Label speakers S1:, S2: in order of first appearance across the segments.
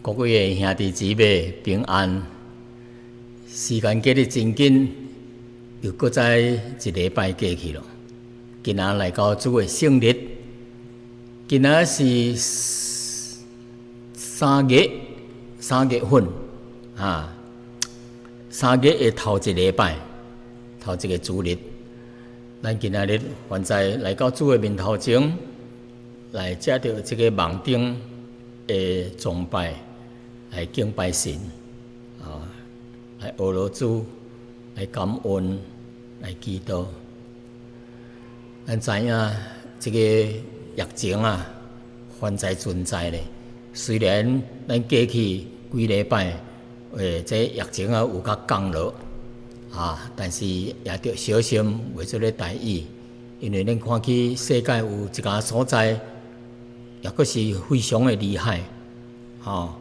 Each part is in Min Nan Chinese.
S1: 各位的兄弟姊妹平安。時間過得真緊，又閣再一禮拜過去咯。今仔來到主的聖日，今仔是三月份啊，三月的頭一禮拜，頭一个主日。咱今仔日現在來到主的面頭前，來藉著這个網頂的崇拜，來敬拜神，啊，來阿羅主，來感恩，來祈禱。咱知影這个疫情啊，還在存在咧。雖然咱過去幾禮拜，這疫情啊有較降落，啊，但是也著小心，袂做咧大意，因為咱看起世界有一家所在，抑閣是非常的厲害，吼，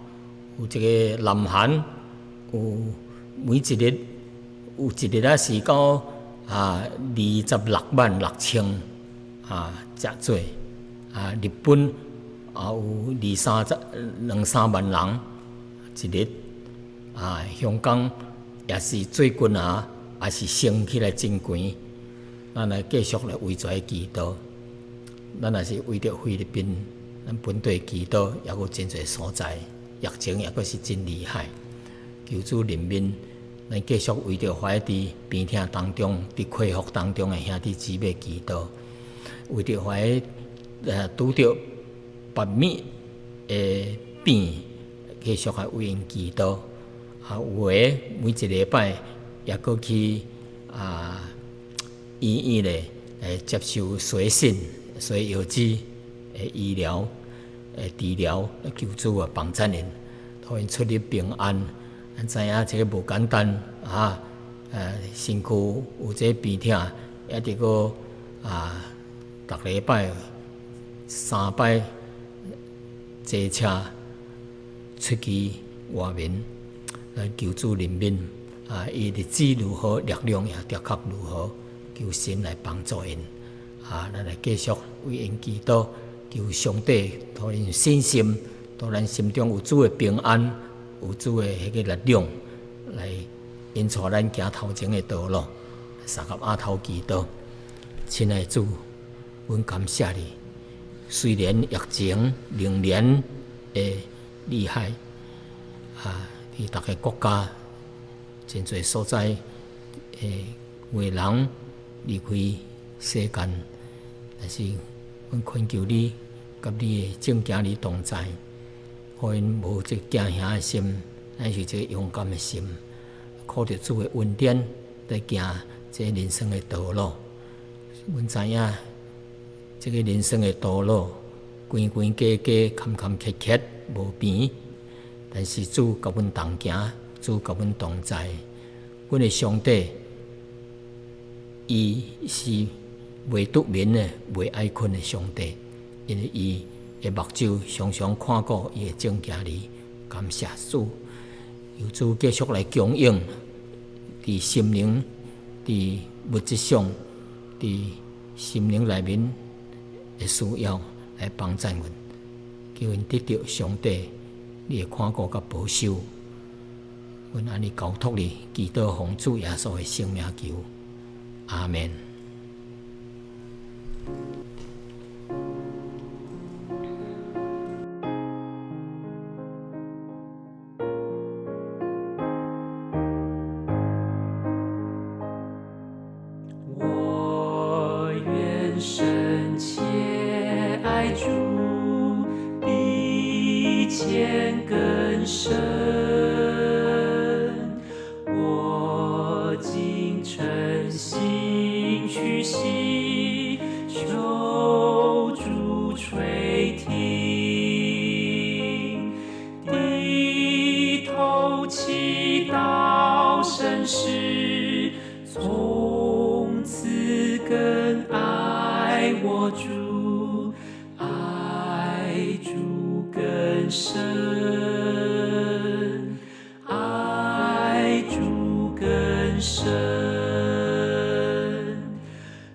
S1: 有這个南韓，有每一日有一日啊是到26萬6千啊，遮濟啊，日本也有二三十兩三萬人一日啊，香港也是最近啊，也是升起來真懸。咱來繼續來為這祈禱，咱若是為著菲律賓，咱本地祈禱，抑閣真濟所在，疫情抑閣是真厲害。求主憐憫，咱繼續為著懷佇病痛當中、佇恢復當中的兄弟姊妹祈禱，為著懷拄著便秘的病，繼續來為𪜶祈禱。啊，有的每一禮拜抑閣去醫院咧來接受洗腎、洗腰子的醫療、的治療，求主啊幫贊𪜶，予𪜶出入平安。咱知影這个無簡單啊，身軀有這病痛，抑得閣逐禮拜三擺坐車出去外面，來求主憐憫啊！伊日子如何，力量也的確如何，求神來幫助𪜶啊！咱來繼續為𪜶祈禱，求上帝予𪜶信心，予咱心中有主的平安，有主的彼个力量，來引帶咱行頭前的道路。相佮阿頭祈禱，親愛的主，阮感謝你。雖然疫情仍然會厲害，啊，佇逐个國家真濟所在，有的人離開世間，但是阮懇求你，佮你的眾囝兒同在，予𪜶無這驚嚇的心，乃是這勇敢的心，靠著主的恩典來行這人生的道路。阮知影這个人生的道路，關關過過，坎坎坷坷，無平。但是主佮阮同行，主佮阮同在。阮的上帝，伊是袂拄眠的、袂愛睏的上帝，因為伊的目睭常常看顧伊的眾囝兒。感謝主，求主繼續來供應，佇心靈、佇物質上、佇心靈內面的需要來幫贊阮，叫𪜶得著上帝你的看顧佮保守。阮按呢交託你，祈禱奉主耶穌的聖名求，阿們。
S2: 我願深切愛主，比前更深。我竟誠心屈膝，求主垂聽，低頭祈禱甚是，從此更愛我主，愛主更深，愛主更深。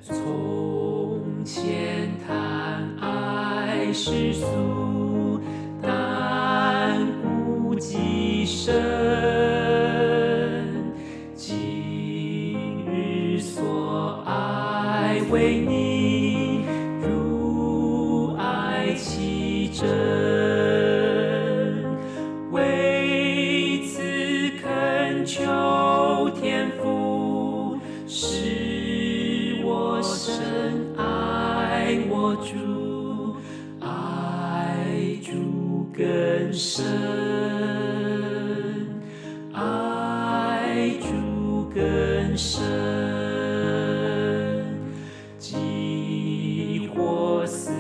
S2: 從前貪愛世俗，但顧為你，如愛其真，為此懇求天父，使我深愛我主，愛主更深，愛主更深。即或死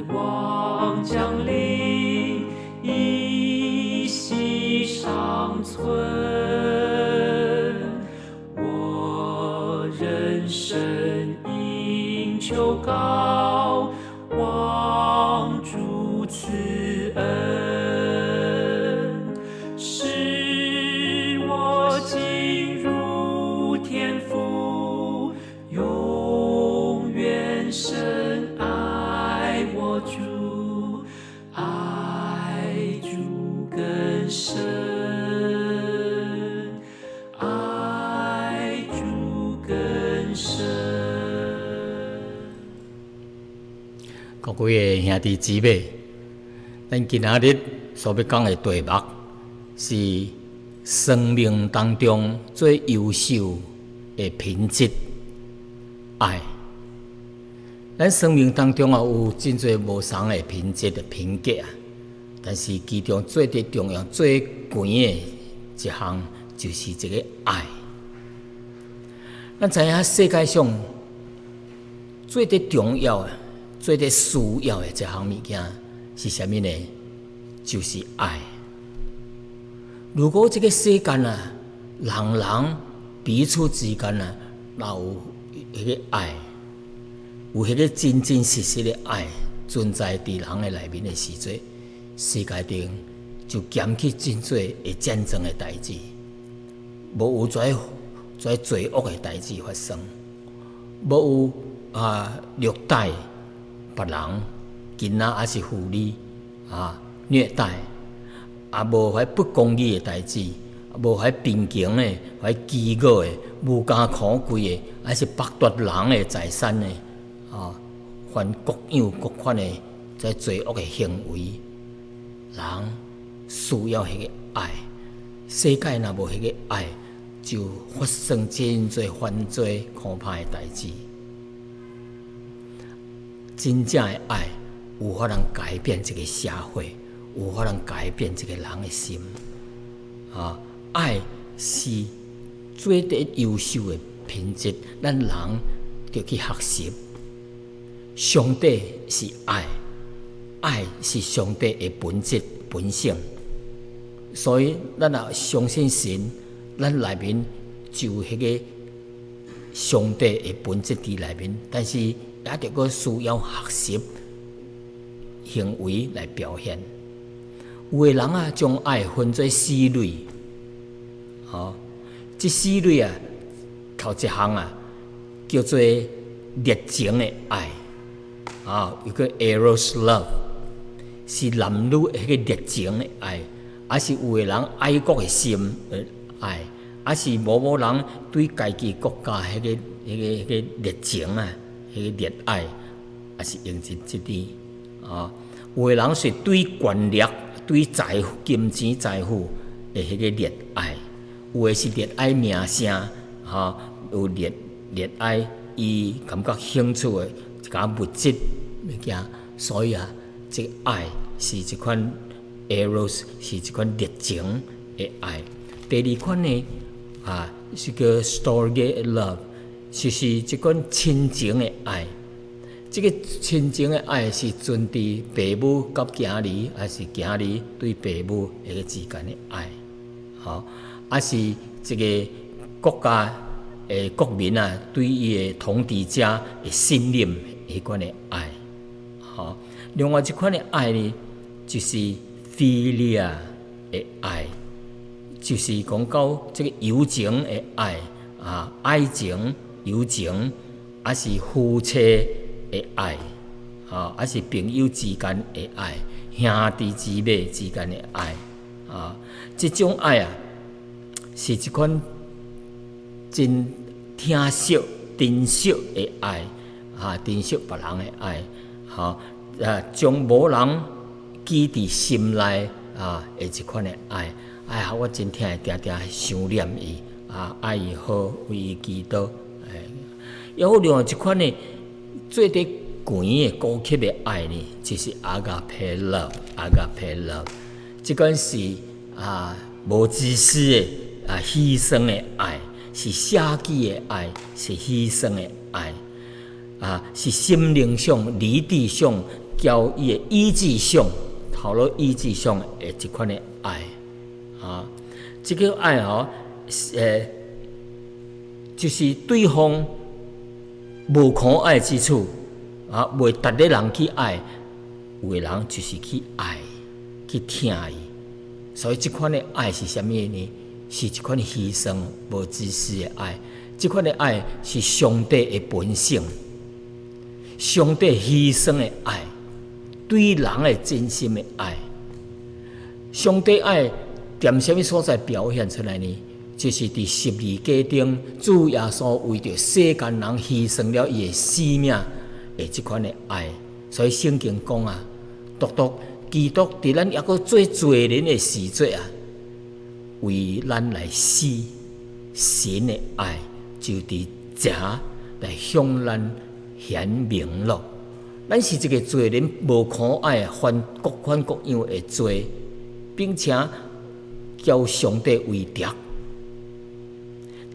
S2: 亡降臨，一息尚存，我仍深應求告，望主賜恩，使我進入天父，永遠深愛我主，愛主更深，愛主更深。
S1: 各位的兄弟姊妹，咱今仔日所欲講的題目是生命當中最優秀的品質——愛。咱生命當中啊，有真濟無仝的品質的品格啊，但是其中最最重要、最懸的一項，就是這个愛。咱知影世界上最最重要的、最最需要的一項物件是啥物呢？就是愛。如果這个世間啊，人人彼此之間啊，若有彼个愛，有彼个真真實實的愛存在佇人的內面的時陣，世界頂就減去真濟的戰爭的代誌，無有遮遮罪惡的代誌發生，無有虐待別人，囡仔抑是婦女啊虐待，也無彼不公義的代誌，無彼貧窮的、彼飢餓的、無家可歸的，抑是剝奪人的財產的，犯各樣各款的這罪惡的行為。人需要彼个愛，世界若無彼个愛，就發生真濟犯罪可怕的代誌。真正的愛有法通改變這个社會，有法通改變這个人的心。愛是最得優秀的品質，咱人著去學習。上帝是愛，愛是上帝的本質本性，所以咱若相信神，咱內面就有彼个上帝的本質佇內面，但是也著閣需要學習行為來表現。有的人啊，將愛分做四類，這四類啊，頭一項啊，叫做熱情的愛，有個 eros love，是男女彼个熱情的愛，抑是有的人愛國的心的愛，抑是某某人對家己國家彼个、彼个、彼个熱情啊，彼个熱愛，也是用這這啲啊。有的人是對權力、對財金錢財富的彼個熱愛，有的是熱愛名聲，有熱熱愛伊感覺興趣的一寡物質物件，所以啊，這愛是一款 eros，是一款熱情的愛。第二款呢，是叫 storge love，就是這款親情的愛。這个親情的愛是存佇爸母佮囝兒，抑是囝兒對爸母彼个之間的愛，抑是這个國家的國民啊，對伊的統治者的信任彼款的愛，另外一款的愛呢，就是 philia 的愛，就是講到這个友情的愛啊，愛情、友情，抑是夫妻的愛，抑是朋友之間的愛，兄弟姊妹之間的愛，這種愛啊，是一款真疼惜、珍惜的愛，啊，珍惜別人的愛，吼啊，將無人記佇心內啊，的這款的愛。哎呀，我真疼伊，定定想念伊，啊，愛伊好，為伊祈禱。哎，有另外一款的做得懸的高級的愛呢，就是 agape love，agape love，這款是啊無自私的啊犧牲的愛，是捨己的愛，是犧牲的愛，啊，是心靈上、理智上、交伊的意志上、頭腦意志上的這款的愛。啊，這個愛吼，就是對方無可愛之處，啊，袂值得人去愛，有的人就是去愛，去疼伊。所以這款的愛是啥物呢？是一款犧牲、無自私的愛。這款的愛是上帝的本性，上帝犧牲的愛，對人的真心的愛。上帝愛踮啥物所在表現出來呢？就是佇十字架頂，主耶穌為著世間人犧牲了伊的生命的這款的愛。所以聖經講啊，獨獨基督佇咱猶閣做罪人的時陣啊，為咱來死，神的愛就佇遮來向咱顯明了。咱是一個罪人，無可愛，犯各款各樣的罪，並且交上帝為敵。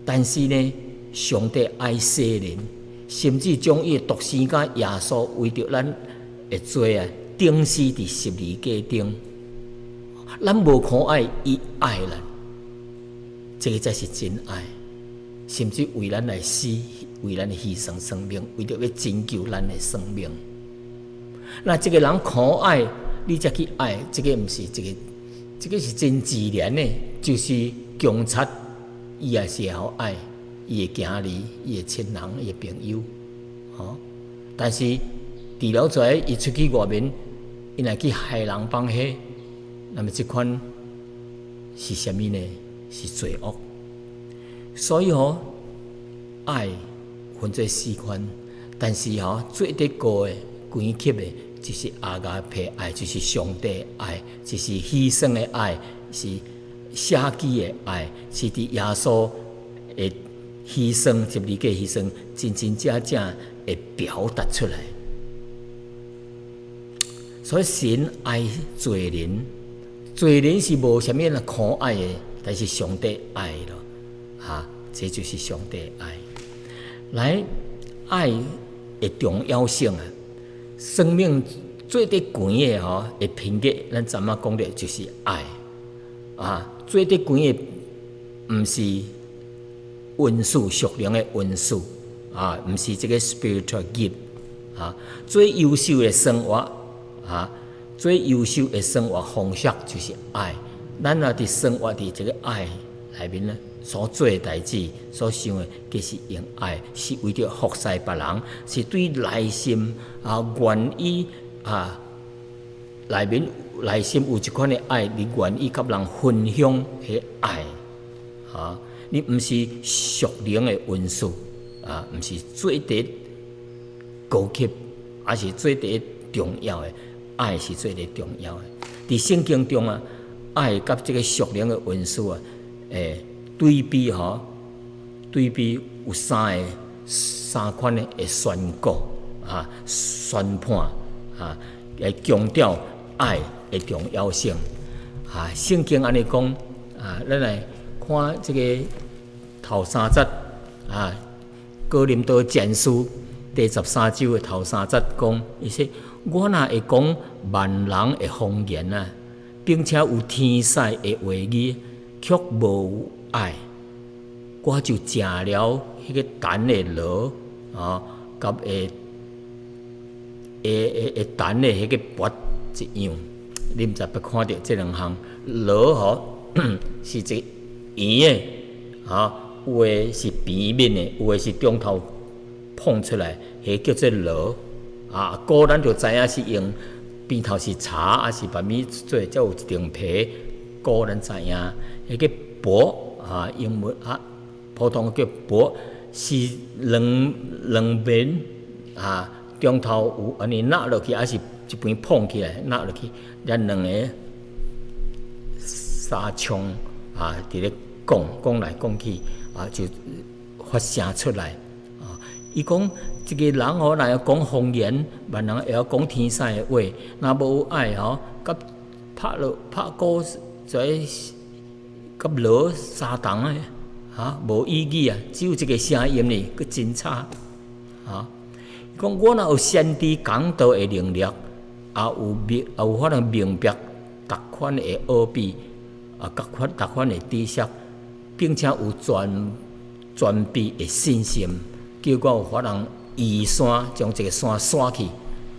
S1: 但是呢，上帝愛世人，甚至將伊的獨生子耶穌為著咱的罪啊，釘死佇十字架頂。咱無可愛，伊愛咱，這個才是真愛。甚至為咱來死，為咱犧牲生命，為著欲拯救咱的生命。若一個人可愛，你才去愛，這個毋是這個，這個是真自然的，就是強賊，伊也是會曉愛伊的囝兒、伊的親人、伊的朋友，吼。但是治療出來，伊出去外面，伊若去害人放火，那麼這款是啥物呢？是罪惡。所以吼，愛分做四款，但是吼最得高的、懸級的，就是阿迦彼愛，就是上帝愛，就是犧牲的愛，是捨己的愛，是佇耶穌的犧牲、十字架犧牲，真真正正會表達出來。所以神愛罪人，罪人是無啥物人可愛的，但是上帝愛咯，哈，這就是上帝愛。來，愛的重要性啊，生命最得懸的吼的品格，咱昨仔講的就是愛啊。最得懸的毋是恩賜，屬靈的恩賜啊，毋是這個 spiritual gift 啊。最優秀的生活啊，最優秀的生活方式就是愛。咱若佇生活佇這個愛內面呢，所做的代誌，所想的，其實用愛是為著服侍別人，是對內心啊願意啊內面內心有一款的愛，你願意佮人分享彼愛啊！你毋是屬靈的恩賜啊，毋是最得高級，抑是最得重要的。愛是最得重要的。佇聖經中啊，愛佮這個屬靈的恩賜啊，對比吼，對比有三個三款的宣告啊，宣判啊，來強調愛的重要性啊。聖經按呢講啊，咱來看這個頭三節啊，哥林多前書第十三章的頭三節講，伊說：我若會講萬人的方言啊，並且有天使的話語，卻無愛，我就成了彼個彈的鑼啊，佮會會會會彈的彼個缽一樣。你毋知捌看著這兩項鑼吼，是一個圓的，啊，有的是平面的，有的是中頭膨出來，彼叫做鑼。啊，鼓咱就知影是用邊頭是柴，抑是別物做，才有一層皮。鼓咱知影，彼個缽啊，英文啊，普通叫缽，是兩兩邊啊，中頭有按呢抐落去，抑是一邊碰起來抐落去，咱兩个相衝啊，佇咧講講來講去啊，就發聲出來啊。伊講一个人吼，若會講方言，萬人會曉講天使的話，若無有愛吼，佮拍鑼拍鼓做佮鑼相同的，哈，無意義啊！只有一个聲音呢，閣真差啊！伊講我若有先知講道的能力，也有法能明白逐款的奧秘，啊，逐款的知識，並且有全備的信心，叫我有法能移山，將一个山徙去，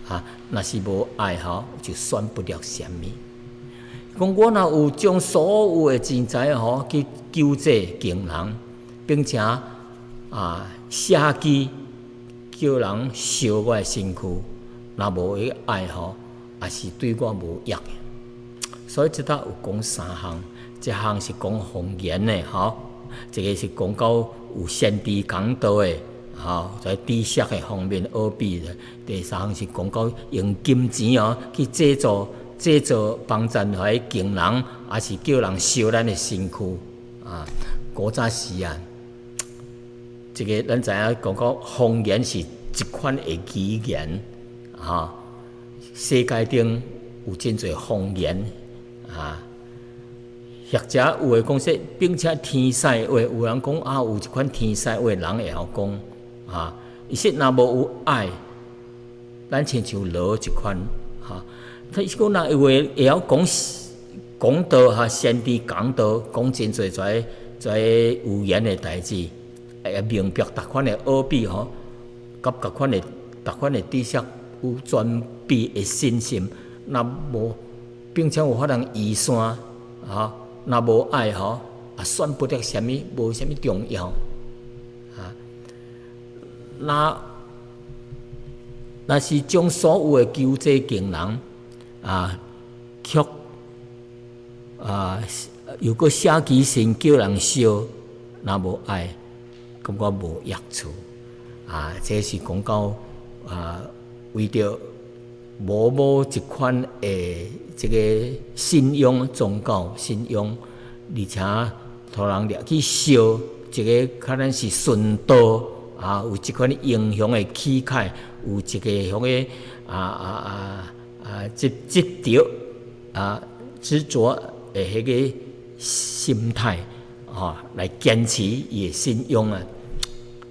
S1: 啊，若是無愛吼，就算不了啥物。講我若有將所有的錢財吼去救濟窮人，並且啊捨己叫人燒我的身軀，若無彼个愛吼，也是對我無益的。所以這搭有講三項，一項是講方言的吼，一个是講到有先知講道的，吼，在知識的方面奧秘的。第三項是講到用金錢哦去濟助幫贊彼窮人，抑是叫人燒咱的身軀啊！古早時啊，這个咱知影講講方言是一款的語言，哈。世界頂有真濟方言啊，或者有的講說，並且天使話，有人講啊，有一款天使話，人會曉講啊。伊說若無有愛，咱親像鑼一款哈。他是講若有的會曉講講道哈，先知講道，講真濟這這語言的代誌，會明白逐款的奧秘吼，佮逐款的知識有全備的信心，若無並且有法能移山，哈，若無愛吼，也算不得啥物，無啥物重要，啊，若是將所有的救濟窮人，啊，卻啊，又閣捨己身叫人燒，若無愛，感覺無益處。啊，這是講到啊，為著某某一款的這个信仰宗教信仰，而且予人掠去燒，這个可能是殉道啊，有這款英雄的氣概，有一个遐个啊啊啊啊，執著啊執著的彼个心態，吼，來堅持伊的信仰啊，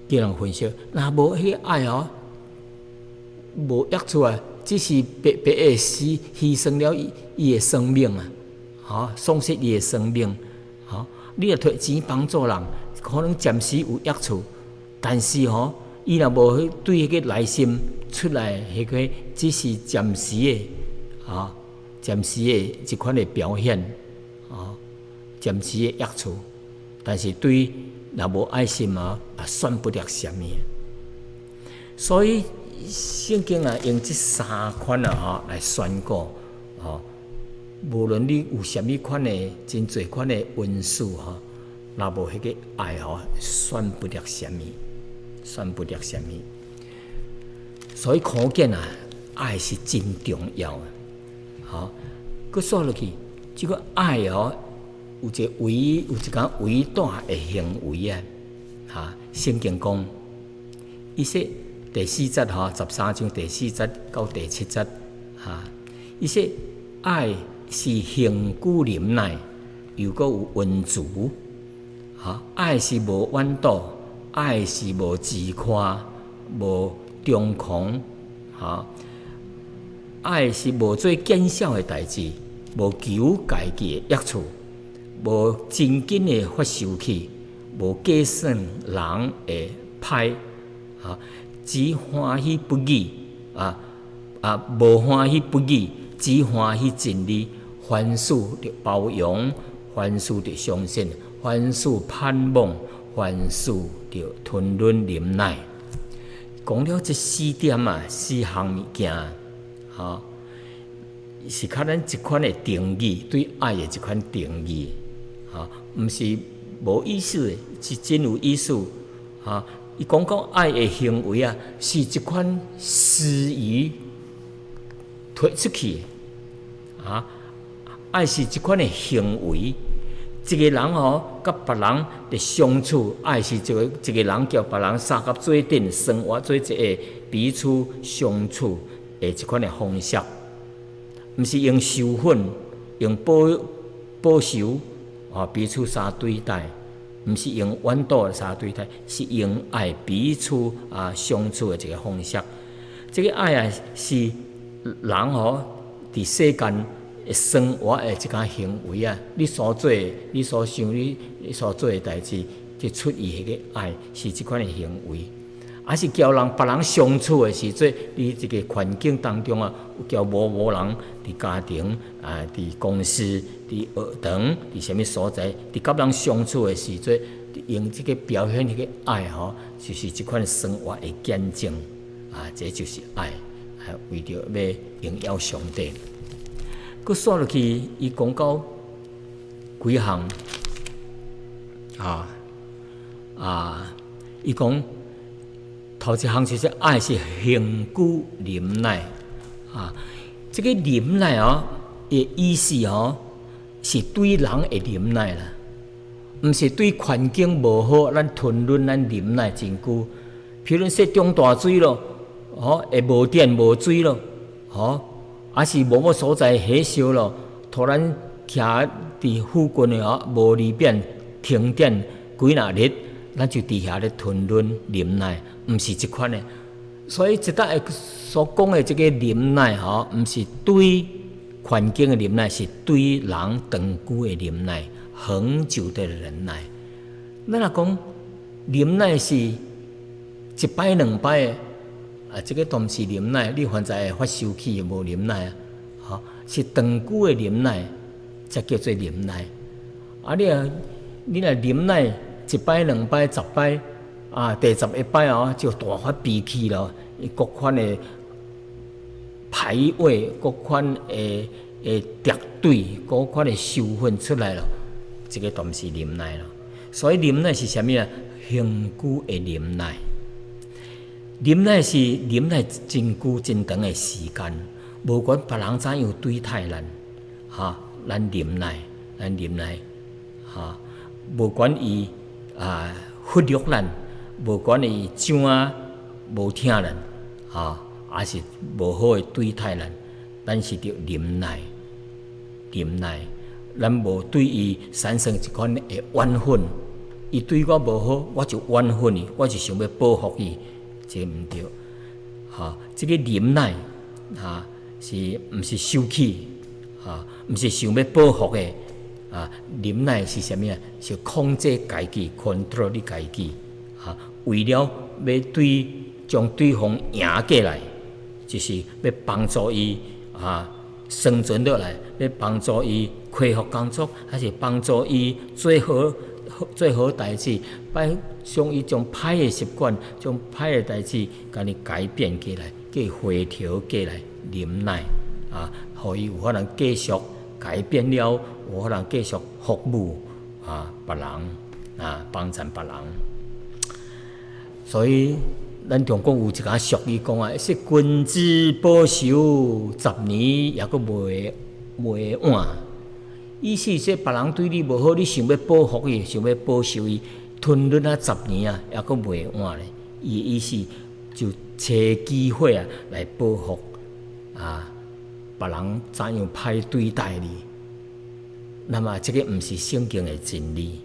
S1: 叫人分析，若無彼个愛哦，無益處啊，只是白白的死，犧牲了伊的生命啊，吼，喪失伊的生命，吼，你若提錢幫助人，可能暫時有益處，但是吼，伊若無對彼個內心出來，彼個只是暫時的，吼，暫時的一款的表現，吼，暫時的益處，但是對若無愛心啊，也算不得啥物。所以聖經啊，用這三款啊，吼來宣告，吼，無論你有啥物款的真濟款的恩賜吼，若無彼個愛吼，算不得啥物，算不得啥物。所以可見啊，愛是真重要的，吼。閣煞落去，這個愛哦，有一個偉大的行為啊，哈！聖經講，伊說第四節吼，13章第四節到第七節，哈！伊說愛是恆久忍耐，又閣有恩慈，哈！愛是無怨妒，愛是無自誇，無張狂，哈！愛是無做見笑的代誌，無求家己的益處，無真緊的發受氣，無計算人的歹，哈！只歡喜不義，啊啊，無歡喜不義，只歡喜真理。凡事著包容，凡事著相信，凡事盼望，凡事著吞忍忍耐。講了這四點啊，四項物件，吼，是較咱一款的定義，對愛的一款定義，吼，毋是無意思的，是真有意思，吼。伊講講愛的行為啊，是一款施予推出去啊。愛是一款的行為，一個人吼佮別人佇相處，愛是一個人佮別人相佮做陣生活做一個彼此相處的一款的方式，毋是用仇恨、用報仇啊彼此相對待，毋是用怨妒相對待，是用愛彼此啊相處的一個方式。這個愛啊，是人吼佇世間生活的這種行為啊，你所做、你所想、你所做的代誌，就出於彼個愛，是這款的行為。抑是佮人別人相處的時陣，佇這個環境當中啊，有佮某某人佇家庭啊，佇公司、佇學堂、佇啥物所在，佇佮人相處的時陣，用這個表現彼個愛吼，就是這款生活的見證啊，這就是愛，啊，為著欲榮耀上帝。閣煞落去，伊講到幾項啊啊，伊講頭一項就是愛是恆久忍耐啊，這個忍耐哦，的意思哦，是對人會忍耐啦，毋是對環境無好，咱吞忍咱忍耐真久。譬如說漲大水咯，吼會無電無水咯，吼。抑是某某所在火燒咯，突然徛佇附近的吼無利便停電幾若日，咱就佇遐咧吞忍忍耐，毋是這款的。所以這搭所講的這個忍耐吼，毋是對環境的忍耐，是對人長久的忍耐，恆久的忍耐。咱若講忍耐是一擺兩擺的。啊，這個都毋是忍耐，你反正會發生氣，無忍耐啊，吼，是長久的忍耐，才叫做忍耐。啊，你若忍耐一擺、兩擺、十擺，啊，第十一擺哦，就大發脾氣咯，各款的排位，各款的敵對，各款的仇恨出來咯，這個都毋是忍耐咯。所以忍耐是啥物啊？恆久的忍耐。忍耐是忍耐真久真長的時間，無管別人怎樣對待咱，哈，咱忍耐，咱忍耐，哈，無管伊啊忽略咱，無管伊怎啊無聽咱，哈，抑是無好的對待咱，咱是著忍耐，忍耐，咱無對伊產生一款的怨恨，伊對我無好，我就怨恨伊，我就想欲報復伊。這毋對，哈！這個忍耐，哈，是毋是生氣？哈，毋是想欲報復的，啊！忍耐是啥物啊？是控制家己，control 你家己，哈！為了欲對將對方贏過來，就是欲幫助伊啊生存落來，欲幫助伊恢復工作，還是幫助伊做好做好代誌，擺將伊將歹的習慣，將歹的代誌，共伊改變過來，叫伊回頭過來忍耐啊，予伊有法通繼續改變了，有法通繼續服務啊別人啊，幫贊別人。所以咱中國有一個俗語講啊，是君子報仇十年猶閣未晚。意思說，別人對你無好，你想欲報復伊，想欲報仇伊，吞忍啊十年啊，猶閣未晚咧。伊的意思就揣機會啊來報復啊，別人怎樣歹對待你。那麼這個毋是聖經的真理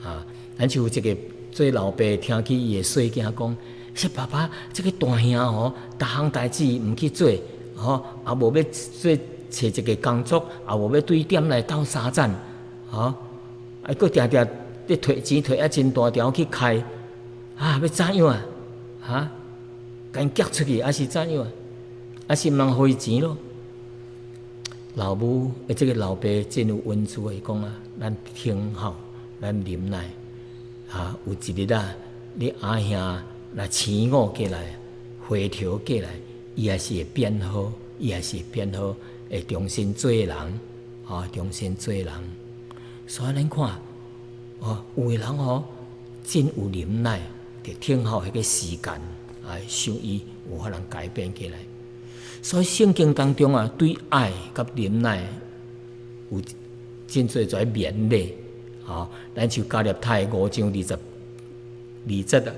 S1: 啊。咱像這個做老爸聽起伊的細囝講，說爸爸，這個大兄吼，逐項代誌毋去做，吼，也無欲做揣一個工作，也無欲對店內鬥相讚，吼，啊，閣定定咧提錢提啊真大條去開，啊，欲怎樣啊？哈，共伊激出去，抑是怎樣啊？抑是毋通予伊錢囉？老母，這個老爸真有恩慈的講啊，咱聽好，咱忍耐，啊，有一日啊，你阿兄若醒悟過來，回頭過來，伊也是會變好，伊也是會變好，會重新做人，啊，重新做人。所以咱看，哦，有的人吼真有忍耐，著聽候彼個時間啊，想伊有可能改變起來。所以聖經當中啊，對愛佮忍耐有真濟在勉勵，吼。咱像加拉太五章22節啊，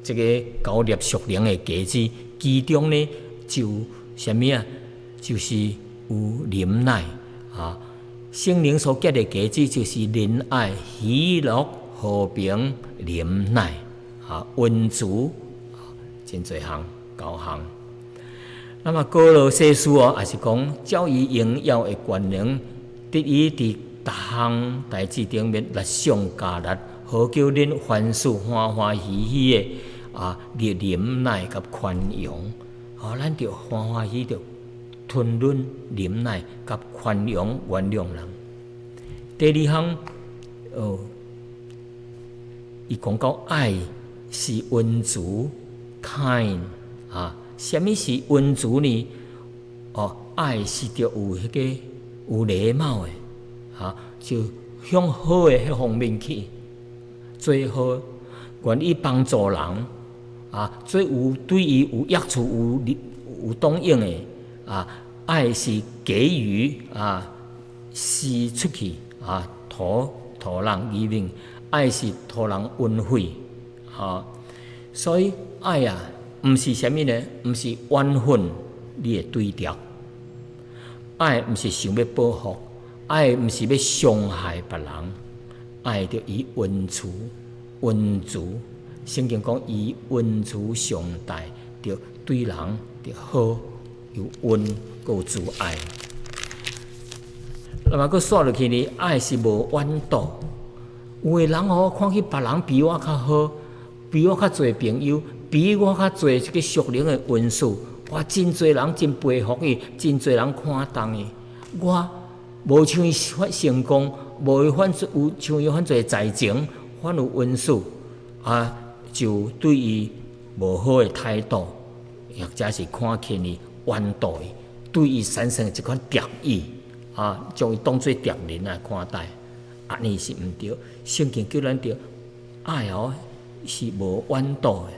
S1: 這個九粒屬靈的果子，其中呢就啥物啊？就是有忍耐啊。聖靈所結的果子就是仁愛、喜樂、和平、忍耐、啊溫慈，真濟項九項。那麼歌羅西書哦，也是講照伊榮耀的權能，得以佇逐項代誌頂面力上加力，好叫恁凡事歡歡喜喜的啊，佇忍耐佮寬容。哦，咱著歡歡喜著吞忍、忍耐佮寬容、原諒人。第二項，哦，伊講到愛是溫慈 kind 啊，啥物是溫慈呢？哦，愛是著有彼個有禮貌的，啊，就向好的彼方面去，做好，願意幫助人，啊，做有對伊有益處、有當用的，啊，愛是給予啊，施出去啊，予予人 giving，愛是予人恩惠，哈，所以愛啊，毋是啥物呢？毋是怨恨你的對敵，愛毋是想欲報復，愛毋是欲傷害別人，愛著以溫慈、溫慈。聖經講以溫慈相待，著對人著好，有溫閣有慈愛。那麼閣煞落去呢？愛是無怨妒。有的人吼，看見別人比我較好，比我較濟朋友，比我較濟這個屬靈的恩賜，哇！真濟人真佩服伊，真濟人看重伊。我無像伊成功，無伊有像伊遐濟才情，遐有恩賜，啊，就對伊無好的態度，或者是看輕伊、怨妒伊，對伊產生一款敵意，啊，將伊當做敵人來看待，按呢是毋對。聖經叫咱著愛哦，是無怨妒的，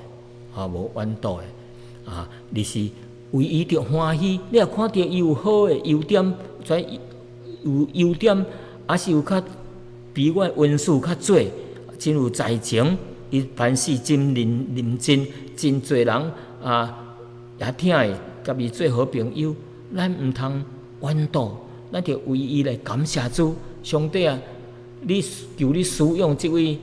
S1: 啊，無怨妒的，啊，而是為伊著歡喜。你若看著伊有好的優點，怎有優點，抑是有較比我的恩賜較濟，真有才情，伊凡事真認真，真濟人啊也疼伊，佮伊做好朋友。咱毋通怨妒，咱著為伊來感謝主。上帝啊，你求你使用這位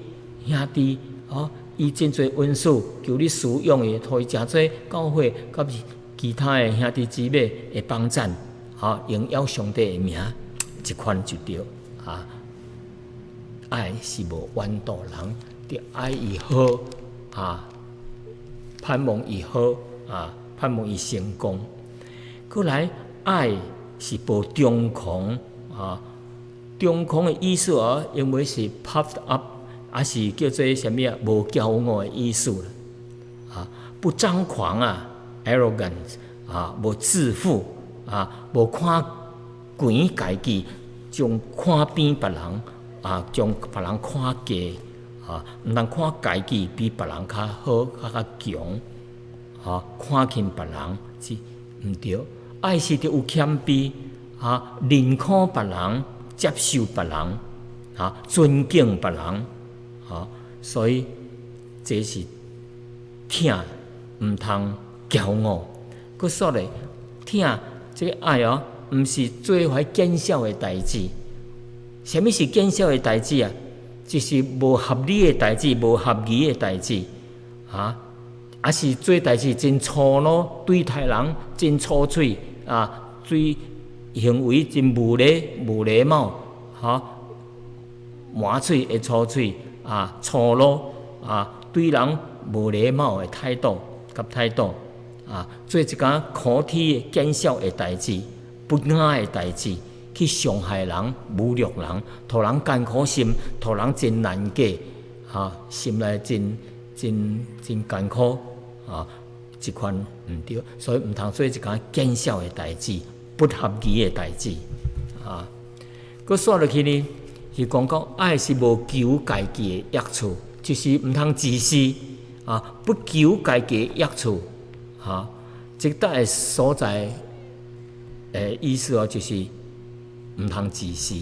S1: 兄弟，哦，伊真濟恩賜，求你使用伊，予伊成做教會佮其他的兄弟姊妹的幫贊，吼，榮耀上帝的名，這款就對，啊。愛是無怨妒人，著愛伊好，啊，盼望伊好，啊，盼望伊成功。閣來，愛是無張狂，啊，張狂的意思哦，英文是 puffed up，抑是叫做啥物啊？無驕傲的意思啦，啊，不張狂啊，arrogant，啊，無自負，啊，無看懸家己，將看扁別人，啊，將別人看低，啊，毋通看家己比別人較好、較強，啊，看輕別人是毋對。愛是著有謙卑，啊，認可別人，接受別人，啊，尊敬別人，啊，所以這是疼，毋通驕傲。閣說咧，疼這個愛哦，毋是做遐見笑的代誌。啥物是見笑的代誌啊？就是無合理的代誌，無合宜的代誌，啊，抑是做代誌真粗魯，對待人真粗喙，啊，對行為真無禮貌，哈，滿喙會粗喙，啊，粗魯，啊，對人無禮貌的態度佮態度，啊，做一工可恥的見笑的代誌，不雅的代誌，去傷害人、侮辱人，予人艱苦心，予人真難過，哈，心內真真真艱苦，啊，這款毋對，所以毋通做一工見笑的代誌，不合宜的代誌，啊，閣煞落去呢，是講講愛是無求家己的益處，就是毋通自私，啊，不求家己益處，哈，這搭所在意思哦，就是毋通自私，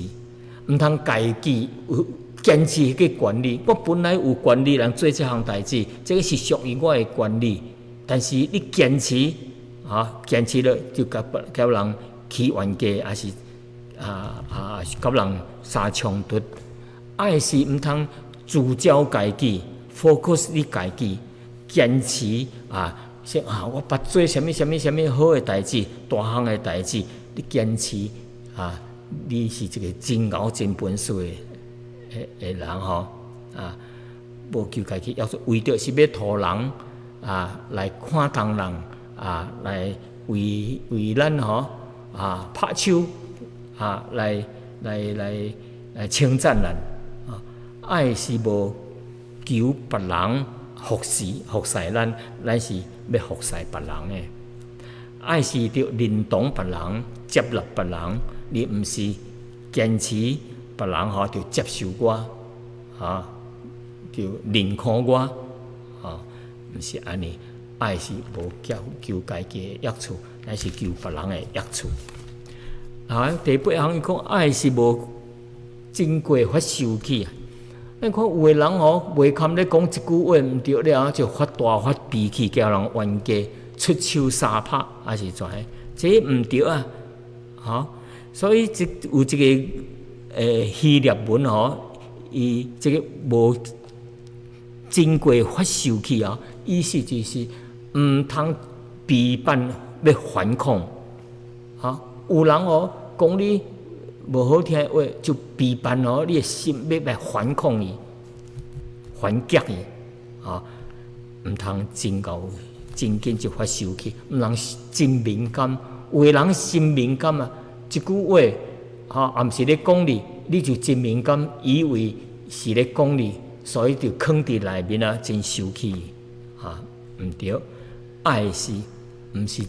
S1: 毋通家己有堅持彼個權利。我本來有權利來做這項代誌，這个是屬於我的權利。但是你堅持，啊，堅持了就共佮人起冤家，抑是共人相衝突。愛是毋通聚焦家己，focus 你家己，堅持啊，說啊，我捌做啥物啥物啥物好的代誌，大項的代誌，你堅持啊，你是一个真𠢕真本事的人吼啊，無求家己，抑是為著是欲討人啊來看重人啊，來為咱吼啊拍手啊，來稱讚咱啊，愛是無求別人服侍咱，咱是欲服侍別人的。愛是著認同別人、接納別人，而毋是堅持別人吼著接受我，哈，著認可我，吼，毋是按呢。愛是無求求家己的益處，乃是求別人的益處。啊，第八項伊講愛是無經過發受氣啊。咱看有的人吼，袂堪咧講一句話毋對了，就發大發脾氣，共人冤家，出手相拍，抑是怎的？這毋對啊！吼，所以這有一个希臘文吼，伊這个無經過發受氣啊，意思就是毋通備辦欲反抗。哈，有人哦講你無好聽的話，就備辦哦，你的心欲來反抗伊，反擊伊，啊，毋通真𠢕真緊就發受氣，毋通真敏感。有的人心敏感啊，一句話，吼，也毋是咧講你，你就真敏感，以為是咧講你，所以就囥佇內面啊，真生氣，哈，毋對。愛是毋是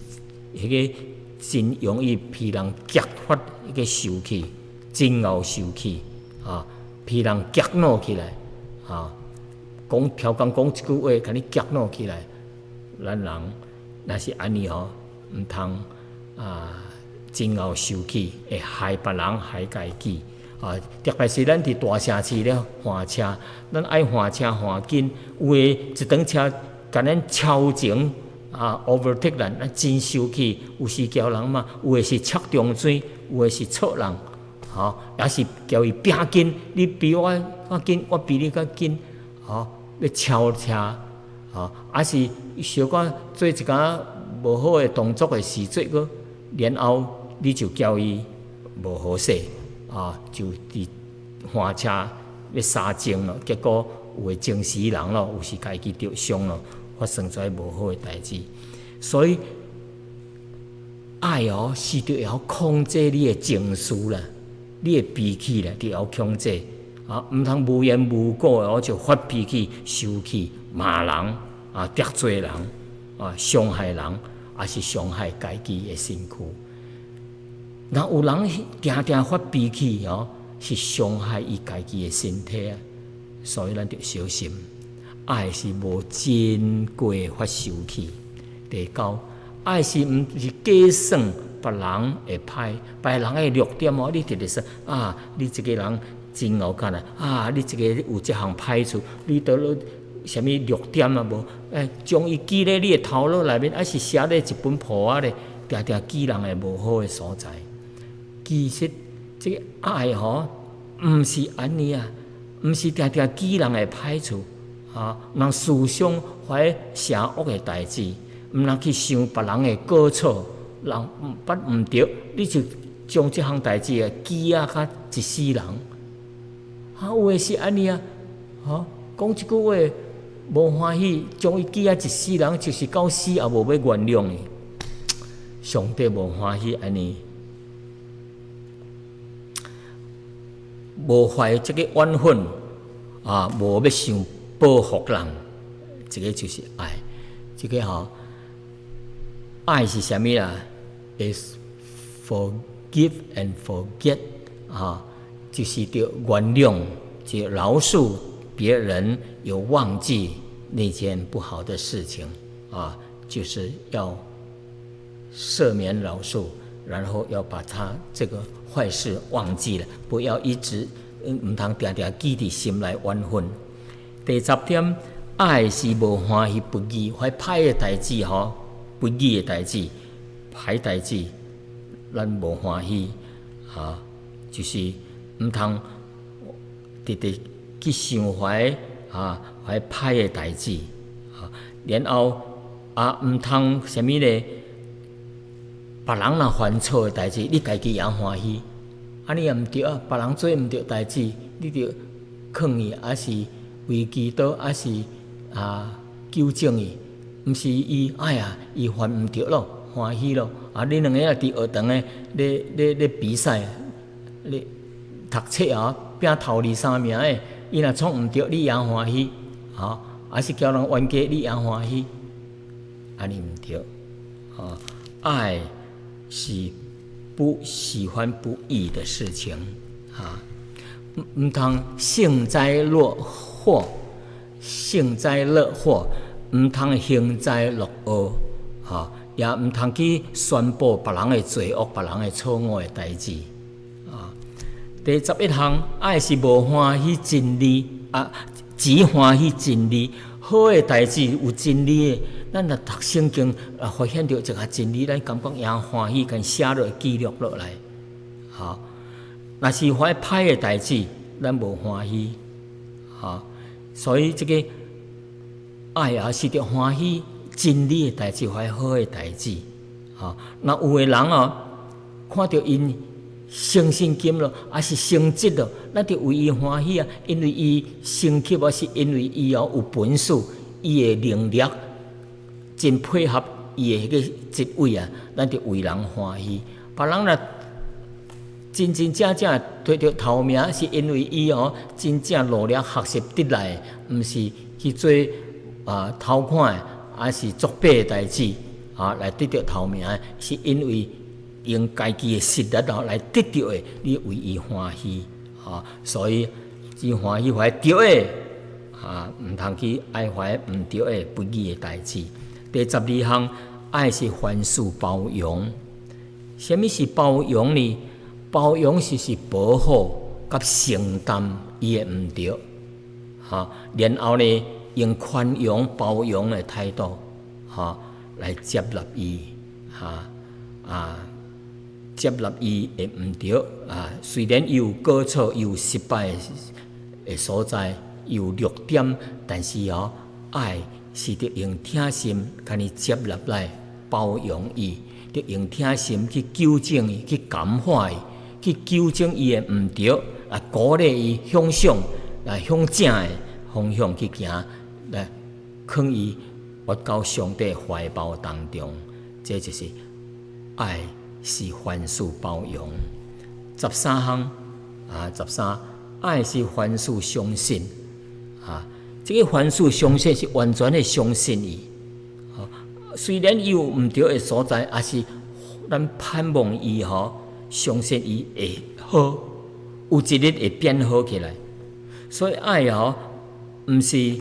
S1: 彼个真容易予人激發彼个受氣，真𠢕受氣，啊，予人激怒起來，啊，講超工講一句話，共你激怒起來，咱人若是按呢吼，毋通啊，真𠢕受氣，會害別人，害家己。啊，特別是咱佇大城市咧換車，咱愛換車換緊，有的一轉車共咱超前啊，overtake 咱，咱真生氣。有時共人罵，有的是插中水，有的是錯人，吼，抑是共伊拚緊，你比我較緊，我比你較緊，吼，欲超車，吼，抑是小可做一寡無好的動作的時陣，閣然後你就共伊無好勢。啊，就佇換車欲相爭咯，結果有的爭死人咯，有時家己著傷咯，發生這無好的代誌。所以愛哦，是著會曉控制你的情緒啦，你的脾氣啦，著會曉控制。啊，毋通無緣無故的哦就發脾氣、生氣、罵人啊、得罪人啊、傷害人，抑是傷害家己的身軀。若有人定定發脾氣哦，是傷害伊家己的身體啊，所以咱著小心。愛是無經過發受氣。第九，愛是毋是計算別人的歹，別人的弱點哦，你直直說啊，你這个人真𠢕看啊，啊，你這个有這項歹處，你倒落啥物弱點啊無？欸，將伊記咧你的頭腦內面，抑是寫咧一本簿仔咧，定定記人的無好的所在。其實這个愛吼，毋是按呢啊，毋是定定記人的歹處，啊，毋通思想遐邪惡的代誌，毋通去想別人的過錯，人捌毋著，你就將這項代誌啊記啊較一世人。啊，有的是按呢啊，吼，講一句話無歡喜，將伊記啊一世人，就是到死也無欲原諒伊。上帝無歡喜按呢。無懷這个怨恨啊，無欲想報復人，這个就是愛。這个吼，愛是啥物啦？Is forgive and forget 啊，就是著原諒，就饒恕別人，又忘記那件不好的事情啊，就是要赦免饒恕，然後要把他這個壞事忘記了，不要一直毋通定定記佇心內怨恨。第十點，愛是無歡喜不義，懷歹的代誌吼，不義的代誌，歹代誌，咱無歡喜啊，就是毋通直直去想懷啊，懷歹的代誌啊，然後啊，毋通啥物咧？別人若犯錯的代誌，你家己也歡喜，按呢也毋對啊！別人做毋對代誌，你著勸伊，抑是為祈禱，抑是啊糾正伊，毋是伊哎呀，伊犯毋對咯，歡喜咯！啊，恁兩个啊佇學堂的咧咧咧比賽，咧讀冊啊，拼頭二三名的，伊若創毋對，你也歡喜，吼，抑是交人冤家，你也歡喜，按呢毋對，吼，愛是不喜歡不義的事情，啊，毋通幸災樂禍，幸災樂禍，毋通幸災樂禍，吼，也毋通去宣布別人的罪惡、別人的錯誤的代誌，啊。第十一項，愛是無歡喜真理，啊，只歡喜真理。好的代誌有真理的，咱若讀聖經啊，發現著一個真理，咱感覺也歡喜，共寫落記錄落來。吼，若是發歹的代誌，咱無歡喜。吼，所以這個愛也是著歡喜真理的代誌，歡喜好的代誌。吼，若有的人哦，看著𪜶升薪金咯，抑是升職咯，咱著為伊歡喜啊！因為伊升級，抑是因為伊哦有本事，伊的能力真配合伊的彼個職位啊，咱著為人歡喜。別人若真真正正摕著頭名，是因為伊哦真正努力學習得來，毋是去做啊偷看的，抑是作弊的代誌啊來得著頭名，是因為用家己的實力哦來得著的，你為伊歡喜，吼，所以只歡喜懷對的，啊，毋通去愛懷毋對的不義的代誌。第十二項，愛是凡事包容。啥物是包容呢？包容是保護佮承擔伊的毋對，吼，然後呢，用寬容包容的態度，吼，來接納伊，哈啊。接納伊的毋對啊，雖然伊有過錯，伊有失敗的所在，伊有弱點，但是哦，愛是著用疼心共伊接納來包容伊，著用疼心去糾正伊，去感化伊，去糾正伊的毋對，啊，鼓勵伊向上，來向正的方向去行，來勸伊活到上帝懷抱當中，這就是愛。是凡事包容。十三項啊，十三愛是凡事相信啊。這個凡事相信是完全的相信伊。雖然伊有毋對的所在，也是咱盼望伊吼，相信伊會好，有一日會變好起來。所以愛吼，毋是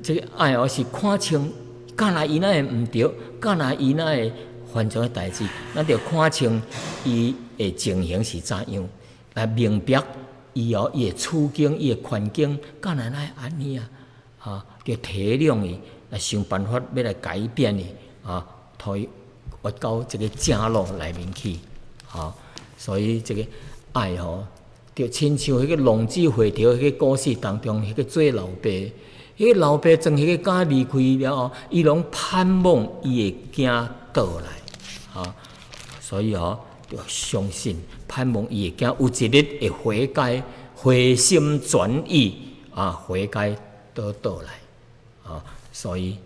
S1: 這個愛哦，是看清，敢若伊哪會毋對，敢若伊哪會犯這種代誌，咱著看清伊的情形是怎樣，來明白伊哦，伊的處境、伊的環境，敢若會按呢啊？啊，著體諒伊，來想辦法欲來改變伊，啊，予伊活到這個正路內面去，吼。所以這個愛吼，就親像彼個浪子回頭彼個故事當中，彼個做老爸，彼個老爸當彼個囝離開了後，伊攏盼望伊的囝倒來，吼，所以吼，就相信盼望伊的囝有一日會悔改、回心轉意啊，悔改倒倒來，啊，所以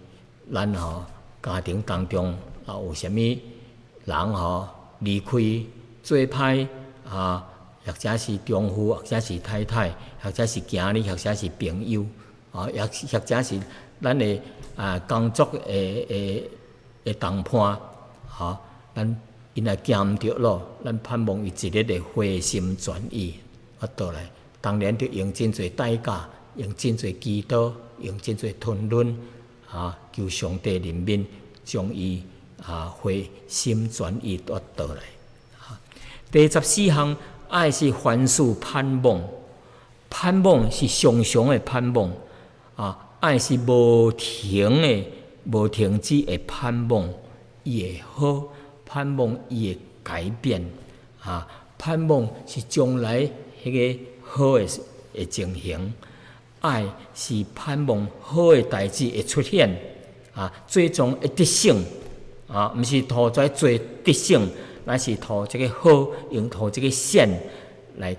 S1: 咱吼家庭當中啊有啥物人吼離開做歹啊，或者是丈夫，或者是太太，或者是囝兒，或者是朋友，啊，或者是咱的啊工作的同伴，吼，咱𪜶若行毋著路，咱盼望伊一日會回心轉意，啊，倒來。當然著用真濟代價，用真濟祈禱，用真濟吞忍啊，求上帝憐憫，將伊啊回心轉意倒倒來。第14項，愛是凡事盼望，盼望是常常的盼望啊，愛是無停的、無停止的盼望，伊會好，盼望伊會改變啊，盼望是將來彼个好的情形。愛是盼望好的代誌會出現啊，最終會得勝啊，毋是靠在做得勝，乃是靠這个好，用靠這个善來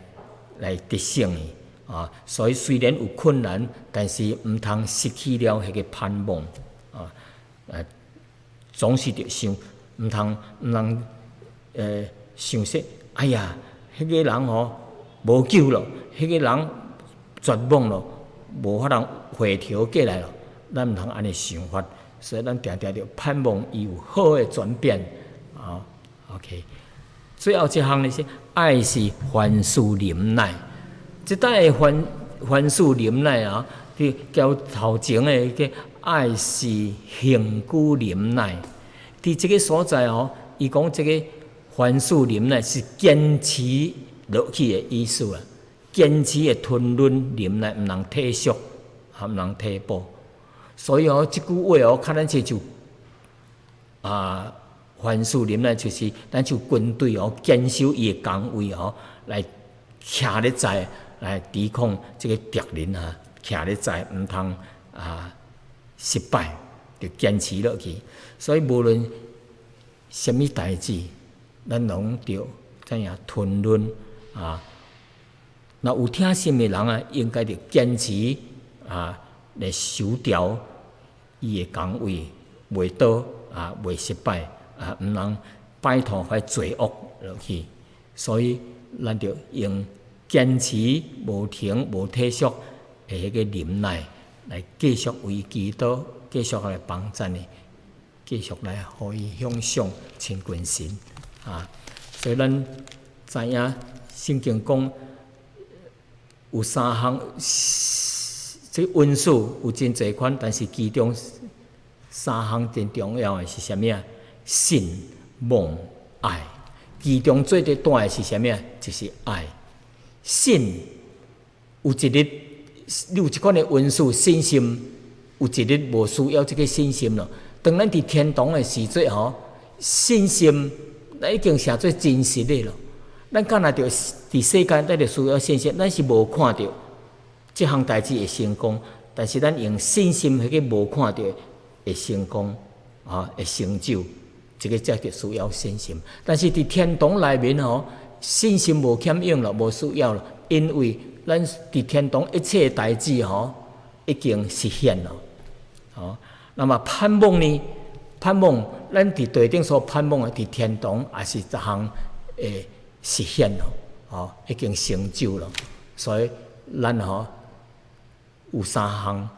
S1: 得勝的啊。所以雖然有困難，但是毋通失去了彼個盼望啊！總是著想，毋通想說，哎呀，彼個人吼無救咯，彼個人絕望咯，無法通回頭過來咯。咱毋通按呢想法，所以咱定定著盼望伊有好的轉變啊。OK，最後一項呢是愛是凡事忍耐，這搭的凡事忍耐啊，佇較頭前的個愛是恆久忍耐。佇這个所在哦，伊講這个凡事忍耐是堅持落去的意思啊，堅持的吞忍忍耐，毋通退縮，啊，毋通退步。所以哦，這句話哦，較咱親像啊，凡事忍耐就是咱像軍隊哦，堅守伊的崗位哦，來徛咧在來抵抗這个敵人啊，徛咧在，毋通啊失敗，就堅持落去。所以無論啥物代誌，咱攏著怎樣吞忍啊？若有疼心的人啊，應該著堅持啊，來守牢伊的崗位，袂倒啊，袂失敗啊，毋通擺脫彼罪惡落去。所以咱著用堅持、無停、無退縮的彼个忍耐，來繼續為基督，繼續來幫贊伊，繼續來予伊向上親近神啊！所以咱知影聖經講有三項，這恩賜有真濟款，但是其中三項真重要的是啥物啊？信、望、愛。其中最最大的是啥物啊？就是愛。信有一日，你有這款的恩賜，信心有一日無需要這个信心咯。當咱佇天堂的時陣吼，信心咱已經成做真實的咯。咱敢若著佇世間，咱就需要信心，咱是無看著這項代誌會成功，但是咱用信心彼个無看著會成功，啊，會成就，這个才叫需要信心。但是佇天堂內面吼，信心無欠用咯，無需要咯，因為咱佇天堂一切代誌吼已經實現咯。哦，那麼盼望呢？盼望咱佇地頂所盼望的，佇天堂也是一項會實現咯，哦，已經成就咯。所以咱吼有三項：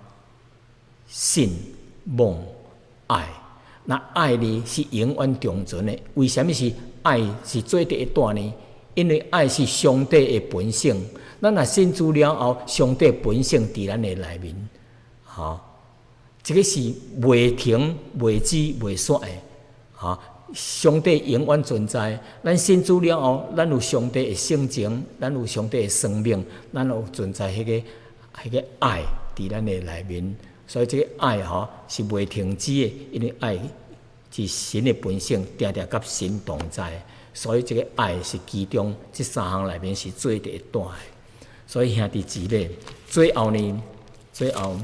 S1: 信、望、愛。那愛呢是永遠長存的。為啥物是愛是最第一大呢？因為愛是上帝的本性。咱若信主了後，上帝本性佇咱的內面，吼，這个是袂停、袂止、袂煞的，吼。上帝永遠存在。咱信主了後，咱有上帝的性情，咱有上帝的生命，咱有存在彼个愛佇咱的內面。所以這个愛吼是袂停止的，因為愛是神的本性，定定佮神同在。所以這个愛是其中這三項內面是最第一大的。所以兄弟姊妹，最後呢，最後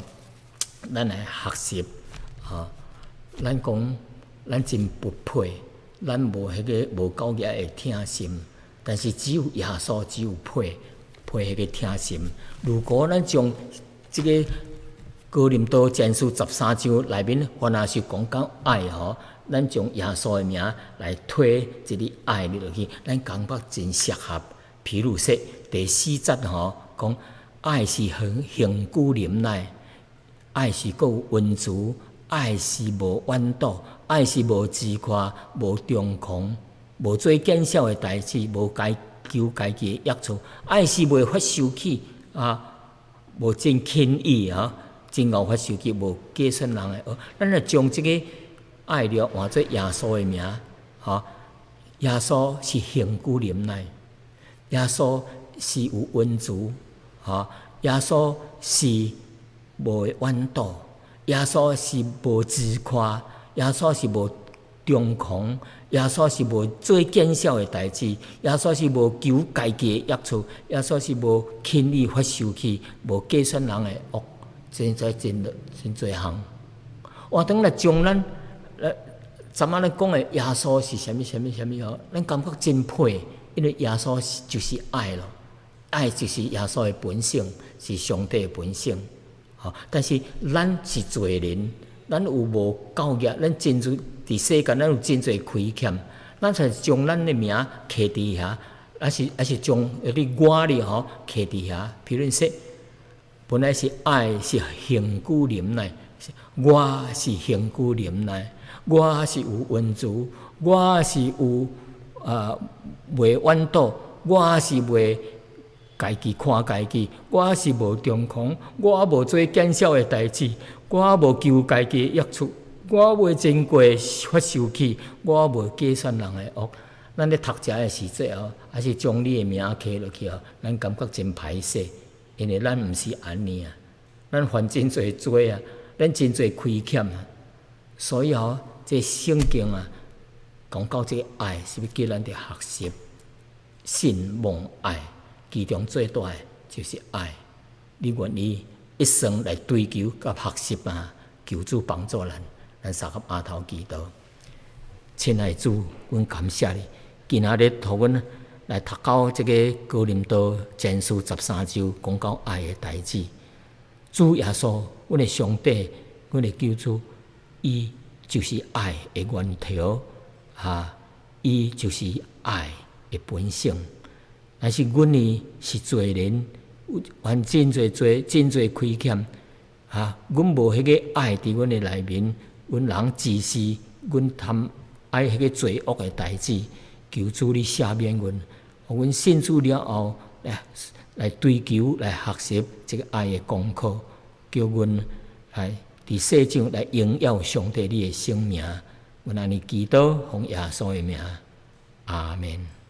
S1: 咱來學習，吼，咱講咱真不配，咱無彼个無夠額的疼心，但是只有耶穌只有配配彼个疼心。如果咱將這个哥林多前書13章內面，凡若是講到愛吼，咱將耶穌的名來推這个愛入去，咱感覺真適合。譬如說第四節吼，講愛是恆恆久忍耐，愛是閣有恩慈，愛是無怨妒，愛是無自誇，無張狂，無做見笑的代誌，無該求家己的益處，愛是袂發受氣啊，無真輕易吼，真𠢕發受氣，無計算人的惡。咱若將這個愛了換做耶穌的名，吼，耶穌是恆久忍耐，耶穌是有恩慈，吼，耶穌是無怨妒，耶穌是無自誇，耶穌是無張狂，耶穌是無做見笑的代誌，耶穌是無求家己的益處，耶穌是無輕易發受氣，無計算人的惡，真濟真真濟項。我當來將咱，昨仔咱講的耶穌是啥物啥物啥物吼，咱感覺真配，因為耶穌就是愛咯，愛就是耶穌的本性，是上帝的本性。吼，但是咱是罪人，咱有無夠額，咱真濟佇世間，咱有真濟虧欠，咱才將咱的名刻佇遐，抑是將迄個我哩吼刻佇遐。比如說，本來是愛是恆久忍耐，我是恆久忍耐，我是有恩慈，我是有袂怨妒，我是袂家己看家己，我是無張狂，我無做見笑的代誌，我無求家己的益處，我袂真過發受氣，我無計算人的惡。咱咧讀冊的時陣哦，抑是將你的名刻落去哦，咱感覺真歹勢，因為咱毋是按呢啊，咱犯真濟罪啊，咱真濟虧欠啊，所以吼，這聖經啊，講到這個愛，是欲叫咱著學習信望愛，其中最大的就是愛。你願意一生來追求佮學習啊？求主幫助咱，咱三個阿頭祈禱。親愛的主，阮感謝你，今仔日予阮來讀到這個哥林多前書13章，講到愛的代誌。主耶穌，阮的上帝，阮的救主，伊就是愛的源頭，哈，伊就是愛的本性。但是阮呢是罪人，犯真濟罪，真濟虧欠，哈，阮無彼個愛佇阮的內面，阮人自私，阮貪愛彼個罪惡的代誌，求主你赦免阮，予阮信主了後，來追求、來學習這個愛的功課，叫阮來佇世上來榮耀上帝你的聖名。阮按呢祈禱，奉耶穌的名，阿門。